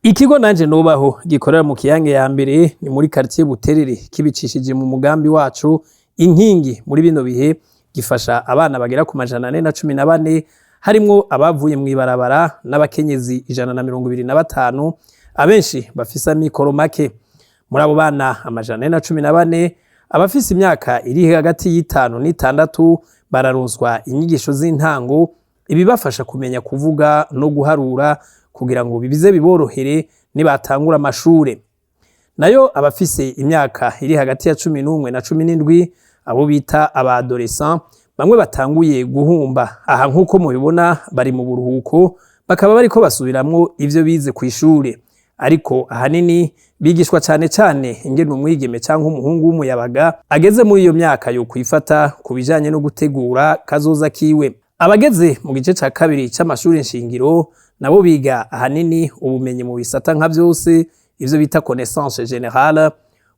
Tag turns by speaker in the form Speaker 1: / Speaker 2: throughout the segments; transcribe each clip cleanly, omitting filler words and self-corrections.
Speaker 1: Ikigo Nanje Nubaho gikorera mu Kiyange ya mbere, ni muri quartier Buterere, kibicishije mu mugambi wacu Inkingi. Muri bino bihe gifasha abana bagera ku 414, harimwo abavuye mw'ibarabara n'abakenyezi 125, abenshi bafise amikoro make. Muri abo bana 414, abafise imyaka iri hagati y'5 n'6 bararonswa inyigisho z'intango, ibibafasha kumenya kuvuga no guharura, kugira ngo bize biborohere nibatangura amashure. Nayo abafise imyaka iri hagati ya 11 na 17, abo bita aba adolescents, bamwe batanguye guhumba, aha nk'uko mubibona bari mu buruhuko, bakaba bariko basubiramwo ivyo bize kw'ishure. Ariko ahanini bigishwa cane cane ingene umwigeme canke umuhungu w'umuyabaga ageze muri iyo myaka yokwifata ku bijanye no gutegura kazoza kiwe. Abageze mu gice ca kabiri c'amashuri nshingiro nabo biga ahanini ubumenyi mu bisata nka vyose, ivyo bita connaissance générale,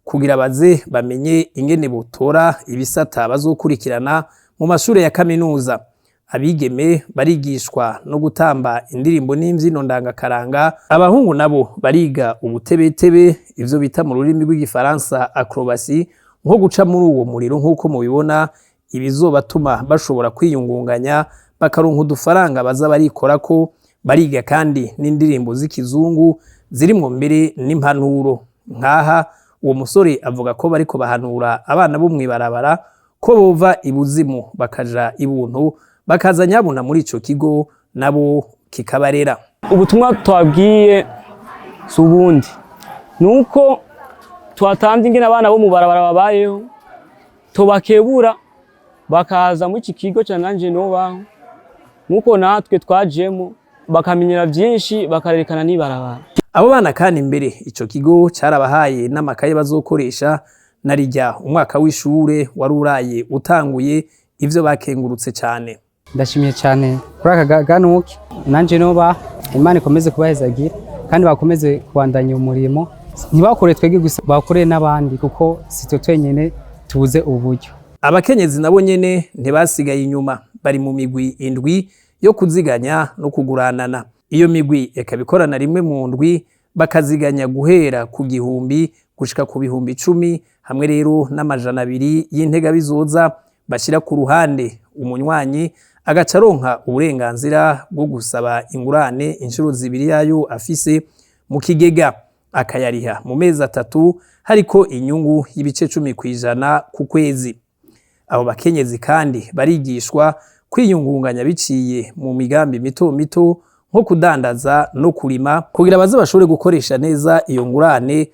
Speaker 1: kugira baze bamenye ingene botora ibisata bazokurikirana mu mashure ya kaminuza. Abigeme barigishwa no gutamba indirimbo n'imvyino ndangakaranga, abahungu nabo bariga ubutebetebe, ivyo bita mu rurimi rw'igifaransa acrobatie, nko guca muri uwo muriro nk'uko mubibona, ibizobatuma bashobora kwiyungunganya bakaronka udufaranga baza barikorako. Bariga kandi n'indirimbo z'ikizungu zirimwo mbere n'impanuro. Nkaha uwo musore avuga ko bariko bahanura abana bo mw'ibarabara ko bova ibuzimu bakaja ibuntu, bakaza nyabuna muri ico kigo, nabo kikabarera.
Speaker 2: Ubutumwa twabwiye si ubundi, ni uko twatanze ingene abana bo mu barabara babayeho, tubakebura bakaza muri iki kigo ca Nanje Nobaho, nk'uko natwe twajemo, bakamenyera vyinshi, bakarerekana n'ibarabara.
Speaker 1: Abo bana kandi mbere ico kigo carabahaye n'amakaye bazokoresha, narirya umwaka w'ishure wari uraye utanguye, ivyo bakengurutse cane.
Speaker 3: Ndashimiye cyane kuri aka ganuke Nanje Noba. Imana ikomeze kubahezagira kandi bakomeze kubandanya umurimo, ntibakore twebwe gusa, bakore n'abandi, kuko si twe twenyine tubuze uburyo.
Speaker 1: Abakenyezi nabo nyene ntibasigaye inyuma, bari mu migwi indwi yo kuziganya no kuguranana. Iyo migwi ikaba ikorana rimwe mu ndwi, bakaziganya guhera ku 1000 gushika ku 10.000, hamwe rero n'200 y'integabizoza bashyira ku ruhande. Umunywanyi agaca aronka uburenganzira bwo gusaba ingurane inshuro zibiri yayo afise mu kigega, akayariha mu mezi 3, hariko inyungu y'ibice 10% ku kwezi. Abo bakenyezi kandi barigishwa kwiyungunganya biciye mu migambi mito mito, nko kudandaza no kurima, kugira baze bashobore gukoresha neza iyo ngurane,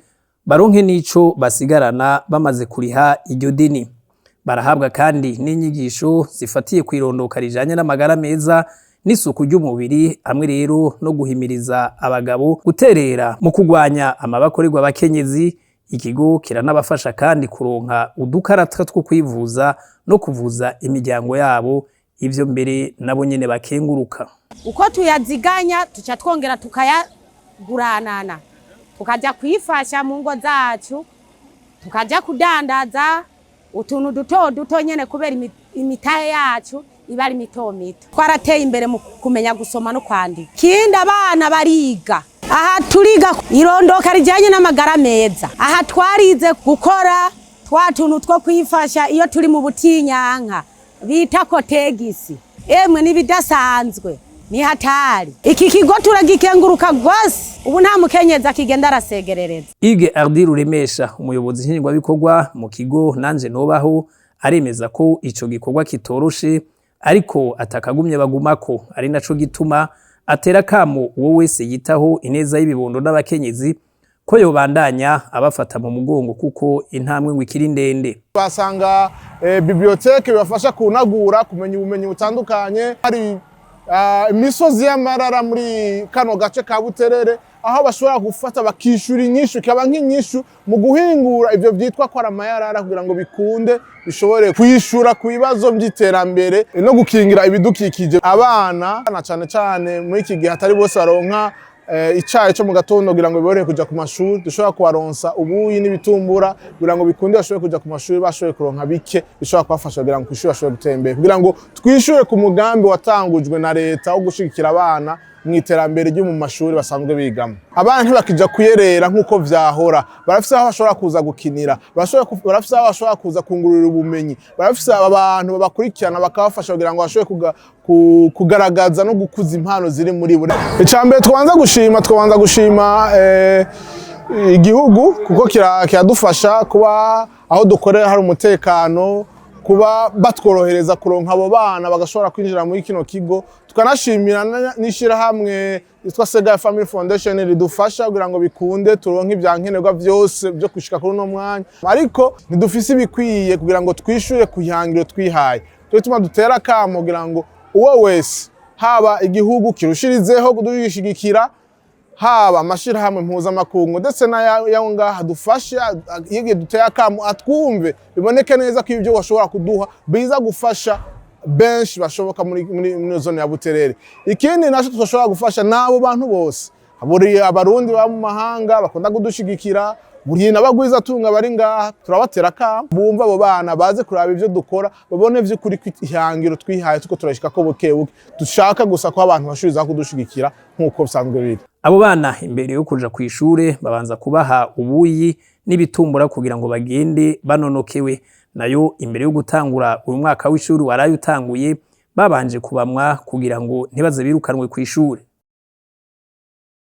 Speaker 1: baronke n'ico basigarana bamaze kuriha iryo deni. Barahabwa kandi n'inyigisho zifatiye kw'irondoka rijanye n'amagara meza n'isuku ry'umubiri, hamwe rero no guhimiriza abagabo guterera mu kurwanya amabakorerwa abakenyezi. Ikigo kiranabafasha kandi kuronka udukarata two kwivuza no kuvuza imiryango yabo, ivyo mbere nabo nyene bakenguruka.
Speaker 4: Uko tuyaziganya, tuca twongera tukayaguranana, tukajya kwifasha mu ngo zacu, tukajya kudandaza utuntu duto duto nyene, kubera imitahe yacu iba ari mito mito. Twarateye imbere mu kumenya gusoma no kwandika. Kindi, abana bariga aha, turiga irondoka rijyanye n'amagara meza. Aha twarize gukora twa tuntu two kwifasha iyo turi mu butinyanka, bita Kotex. Emwe, n'ibidasanzwe, ni hatari. Iki kigo turagikenguruka rwose. Ubu nta mukenyezi akigenda arasegerereza.
Speaker 1: Ige Ardi Ruremesha, umuyobozi nshingwabikorwa mu kigo Nanje Nobaho, aremeza ko ico gikorwa kitoroshe, ariko atakagumye bagumako, ari naco gituma atera kamo uwo wese yitaho ineza y'ibibondo n'abakenyezi ko yobandanya abafata mu mugongo, kuko intambwe ngo ikiri ndende.
Speaker 5: Basanga bibliothèque bibafasha kunagura kumenya ubumenyi butandukanye. Hari imisozi y'amarara muri kano gace ka Buterere, aho bashobora gufata bakishura inyishu, ikaba nk'inyishu mu guhingura ivyo vyitwa ko ari amayarara, kugira ngo bikunde bishobore kwishura ku bibazo by'iterambere no gukingira ibidukikije. Abana na cane cane muri iki gihe atari bose baronka icayi co mu gatondo kugira ngo biborohere kuja ku mashuri, dushobora kubaronsa ubuyi n'ibitumbura kugira ngo bikunde bashobore kuja ku mashuri, bashoboye kuronka bike bishobora kubafasha kugira ngo kw'ishuri bashobore gutera imbere, kugira ngo twishure ku mugambi watangujwe na leta wo gushigikira abana. mu iterambere ryo mu mashuri basanzwe bigamo. Abana ntibakija kuyerera nk'uko vyahora, barafise aho bashobora kuza gukinira, barafise aho bashobora kuza kungurura ubumenyi, barafise abantu babakurikirana bakabafasha kugira ngo bashobore kugaragaza no gukuza impano ziri muri bo. Icambere twabanza gushima igihugu, kuko kiradufasha kuba aho dukorera hari umutekano, kuba batworohereza kuronka abo bana bagashobora kwinjira muri kino kigo. Tukanashimira n'ishirahamwe yitwa Sega Family Foundation ridufasha kugira ngo bikunde turonke ibyankenerwa vyose byo gushika kuri uno mwanya, ariko ntidufise ibikwiye kugira ngo twishure ku ihangiro twihaye. Cyo gituma dutera akamo kugira ngo uwo wese, haba igihugu kirushirizeho kudushigikira, haba amashirahamwe mpuzamakungu ndetse n'ayo ngaha dufashe, iyo igihe duteye akamo atwumve, biboneke neza ko ibyo bashobora kuduha biza gufasha benshi bashoboka muri zone ya Buterere. Ikindi naco tudashobora gufasha n'abo bantu bose, buri Abarundi baba mu mahanga bakunda kudushigikira, buri n'abagwizatunga bari ngaha, turabatera akamo bumva abo bana baze kuraba ivyo dukora, babone vy'ukuri ko ihangiro twihaye tuko turashika ko buke buke. Dushaka gusa ko abantu bashobora kudushigikira nk'uko bisanzwe biri.
Speaker 1: Abo bana imbere yo kuja kw'ishure babanza kubaha ubuyi n'ibitumbura kugira ngo bagende banonokewe. Nayo imbere yo gutangura uyu mwaka w'ishuri waraye utanguye, babanje kubamwa kugira ngo ntibaze birukanwe kw'ishure.